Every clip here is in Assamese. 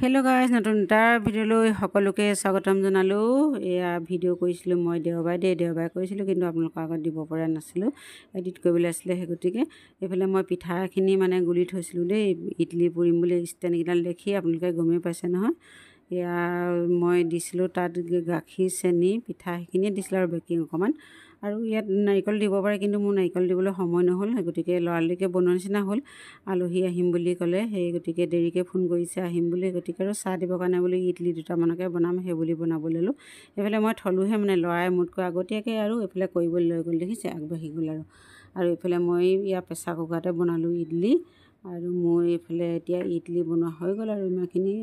হেল্ল' গাইজ, নতুন এটা ভিডিঅ'লৈ সকলোকে স্বাগতম জনালোঁ। এয়া ভিডিঅ' কৰিছিলোঁ মই দেওবাৰে দেই, দেওবাৰে কৰিছিলোঁ, কিন্তু আপোনালোকৰ আগত দিব পৰা নাছিলোঁ, এডিট কৰিবলৈ আছিলে। সেই গতিকে এইফালে মই পিঠাখিনি মানে গুলি থৈছিলোঁ দেই, ইডলি পুৰিম বুলি। ষ্টেণ্ডকেইডাল দেখি আপোনালোকে গমেই পাইছে নহয়। এয়া মই দিছিলোঁ তাত গাখীৰ, চেনি, পিঠা সেইখিনিয়ে দিছিলোঁ আৰু বেকিং অকণমান। আৰু ইয়াত নাৰিকল দিব পাৰে, কিন্তু মোৰ নাৰিকল দিবলৈ সময় নহ'ল। সেই গতিকে লৰালৰিকৈ বনোৱা নিচিনা হ'ল। আলহী আহিম বুলি ক'লে, সেই গতিকে দেৰিকৈ ফোন কৰিছে আহিম বুলি। গতিকে আৰু চাহ দিবৰ কাৰণে বুলি ইডলি দুটামানকে বনাম সেই বুলি বনাবলৈ ল'লোঁ। এইফালে মই থলোঁহে, মানে ল'ৰাই মোতকৈ আগতীয়াকৈ আৰু এইফালে কৰিবলৈ লৈ গ'ল, দেখিছে, আগবাঢ়ি গ'ল। আৰু এইফালে মই ইয়াৰ প্ৰেছাৰ কুকাৰতে বনালোঁ ইডলি। আৰু মোৰ এইফালে এতিয়া ইডলি বনোৱা হৈ গ'ল আৰু ইমানখিনি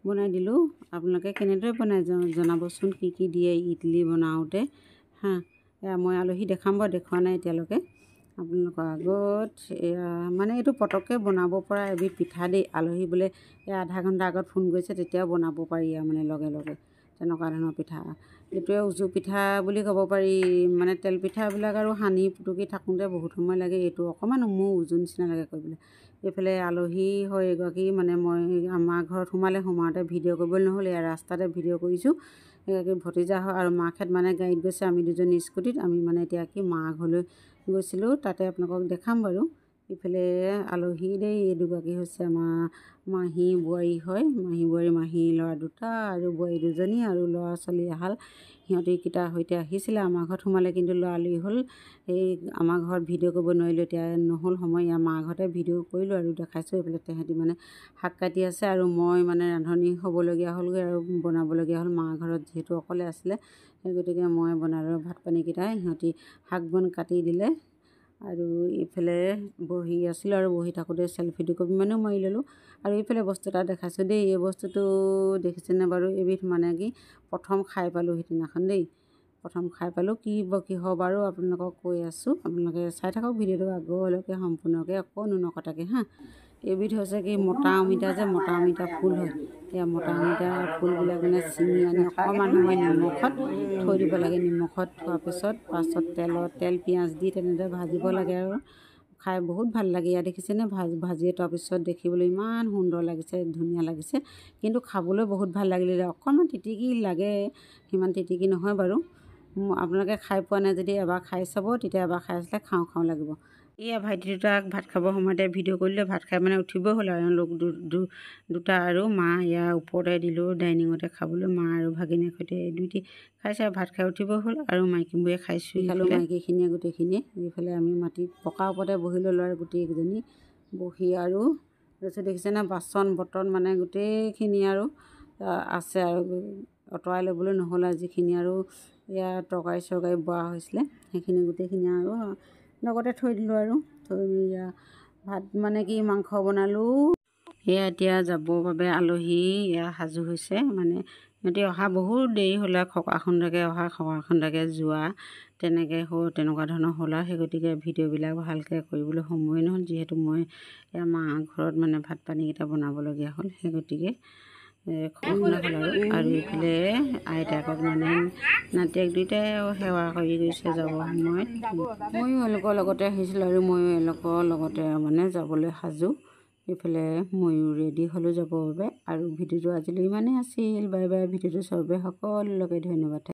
বনাই দিলোঁ। আপোনালোকে কেনেদৰে বনাই জনাবচোন, কি কি দিয়ে ইডলি বনাওঁতে। হা, এয়া মই আলহী দেখাম বাৰু, দেখুওৱা নাই এতিয়ালৈকে আপোনালোকৰ আগত। এয়া মানে এইটো পটককৈ বনাব পৰা এবিধ পিঠা দেই। আলহী বোলে এই আধা ঘণ্টা আগত ফোন কৰিছে, তেতিয়াও বনাব পাৰি আৰু মানে লগে লগে তেনেকুৱা ধৰণৰ পিঠা। এইটোৱে উজু পিঠা বুলি ক'ব পাৰি। মানে তেল পিঠাবিলাক আৰু সানি পুটুকি থাকোঁতে বহুত সময় লাগে, এইটো অকণমান মোৰ উজু নিচিনা লাগে কৰিবলৈ। এইফালে আলহী হয় এগৰাকী, মানে মই আমাৰ ঘৰত সোমালে, সোমাওঁতে ভিডিঅ' কৰিবলৈ নহ'ল, এয়া ৰাস্তাতে ভিডিঅ' কৰিছোঁ। এগৰাকী ভতিজা হয় আৰু মাকহেঁত মানে গাড়ীত গৈছে, আমি দুজনী স্কুটিত। আমি মানে এতিয়া কি মা ঘৰলৈ গৈছিলোঁ, তাতে আপোনালোকক দেখাম বাৰু। ইফালে আলহী দেই, এই দুগৰাকী হৈছে আমাৰ মাহী বোৱাৰী হয়। মাহী বোৱাৰী, মাহী ল'ৰা দুটা আৰু বোৱাৰী দুজনী আৰু ল'ৰা ছোৱালী এহাল, সিহঁতিকেইটাৰ সৈতে আহিছিলে। আমাৰ ঘৰত সোমালে, কিন্তু লৰালৰি হ'ল, এই আমাৰ ঘৰত ভিডিঅ' কৰিব নোৱাৰিলোঁ, এতিয়া নহ'ল সময়। ইয়াৰ মা ঘৰতে ভিডিঅ' কৰিলোঁ আৰু দেখাইছোঁ। এইফালে তেহেঁতি মানে শাক কাটি আছে আৰু মই মানে ৰান্ধনি হ'বলগীয়া হ'লগৈ আৰু বনাবলগীয়া হ'ল। মা ঘৰত যিহেতু অকলে আছিলে, সেই গতিকে মই বনালোঁ ভাত পানীকেইটা, সিহঁতি শাক বন কাটি দিলে। আৰু এইফালে বহি আছিলোঁ আৰু বহি থাকোঁতে চেলফি দুকপি মানো মাৰি ল'লোঁ। আৰু এইফালে বস্তু এটা দেখাইছোঁ দেই, এই বস্তুটো দেখিছেনে বাৰু? এইবিধ মানে কি প্ৰথম খাই পালোঁ সেইদিনাখন দেই, প্ৰথম খাই পালোঁ। কি কিহৰ বাৰু আপোনালোকক কৈ আছোঁ, আপোনালোকে চাই থাকক ভিডিঅ'টো আগলৈকে সম্পূৰ্ণকৈ, অকণো নকটাকৈ। হা, এইবিধ হৈছে কি মতা অমিতা যে, মতা অমিতা ফুল হয়। এয়া মতা অমিতা ফুলবিলাক মানে ছিঙি আনি অকণমান সময় নিমখত থৈ দিব লাগে। নিমখত থোৱাৰ পিছত পাছত তেলত তেল পিঁয়াজ দি তেনেদৰে ভাজিব লাগে আৰু খাই বহুত ভাল লাগে। ইয়াত দেখিছেনে, ভাজি থোৱাৰ পিছত দেখিবলৈ ইমান সুন্দৰ লাগিছে, ধুনীয়া লাগিছে, কিন্তু খাবলৈ বহুত ভাল লাগিলে। অকণমান তিতিকি লাগে, সিমান তিতিকি নহয় বাৰু। আপোনালোকে খাই পোৱা নাই যদি এবাৰ খাই চাব, তেতিয়া এবাৰ খাই চালে খাওঁ খাওঁ লাগিব। এয়া ভাইটি দুটাক ভাত খাবৰ সময়তে ভিডিঅ' কৰিলোঁ। ভাত খাই মানে উঠিবই হ'ল আৰু এওঁলোক দুটা আৰু মা ইয়াৰ ওপৰতে দিলোঁ ডাইনিঙতে খাবলৈ। মা আৰু ভাগিনীৰ সৈতে দুইটি খাইছে আৰু ভাত খাই উঠিবই হ'ল আৰু মাইকীবোৰে খাইছোঁ, খালোঁ মাইকীখিনিয়ে গোটেইখিনিয়ে। এইফালে আমি মাটিত পকাৰ ওপৰতে বহি ল'লোঁ আৰু গোটেইকেইজনী বহি। আৰু তাৰপিছত দেখিছেনে, বাচন বৰ্তন মানে গোটেইখিনি আৰু আছে আৰু আঁতৰাই ল'বলৈ নহ'ল আৰু যিখিনি আৰু এয়া তৰকাৰী চৰকাৰী বোৱা হৈছিলে, সেইখিনি গোটেইখিনি আৰু লগতে থৈ দিলোঁ। আৰু থৈ এয়া ভাত মানে কি মাংস বনালোঁ। এয়া এতিয়া যাবৰ বাবে আলহী এয়া সাজু হৈছে। মানে সিহঁতি অহা বহুত দেৰি হ'ল আৰু খকা খুন্দাকৈ অহা, খকা খুন্দাকৈ যোৱা, তেনেকৈ হ'ল, তেনেকুৱা ধৰণৰ হ'ল আৰু। সেই গতিকে ভিডিঅ'বিলাক ভালকৈ কৰিবলৈ সময় নহ'ল, যিহেতু মই এয়া মা ঘৰত মানে ভাত পানীকেইটা বনাবলগীয়া হ'ল। সেই গতিকে খুন্দা হ'ল আৰু। আৰু এইফালে আইতাকক মানে নাতিয়েক দুয়োটাই সেৱা কৰি গৈছে যাব সময়ত। ময়ো এওঁলোকৰ লগতে আহিছিলোঁ আৰু ময়ো এওঁলোকৰ লগতে মানে যাবলৈ সাজু। এইফালে ময়ো ৰেডি হ'লোঁ যাবৰ বাবে। আৰু ভিডিঅ'টো আজিলৈ ইমানেই আছিল। Bye bye. ভিডিঅ'টো চোৱাৰ বাবে সকলোলৈকে ধন্যবাদ।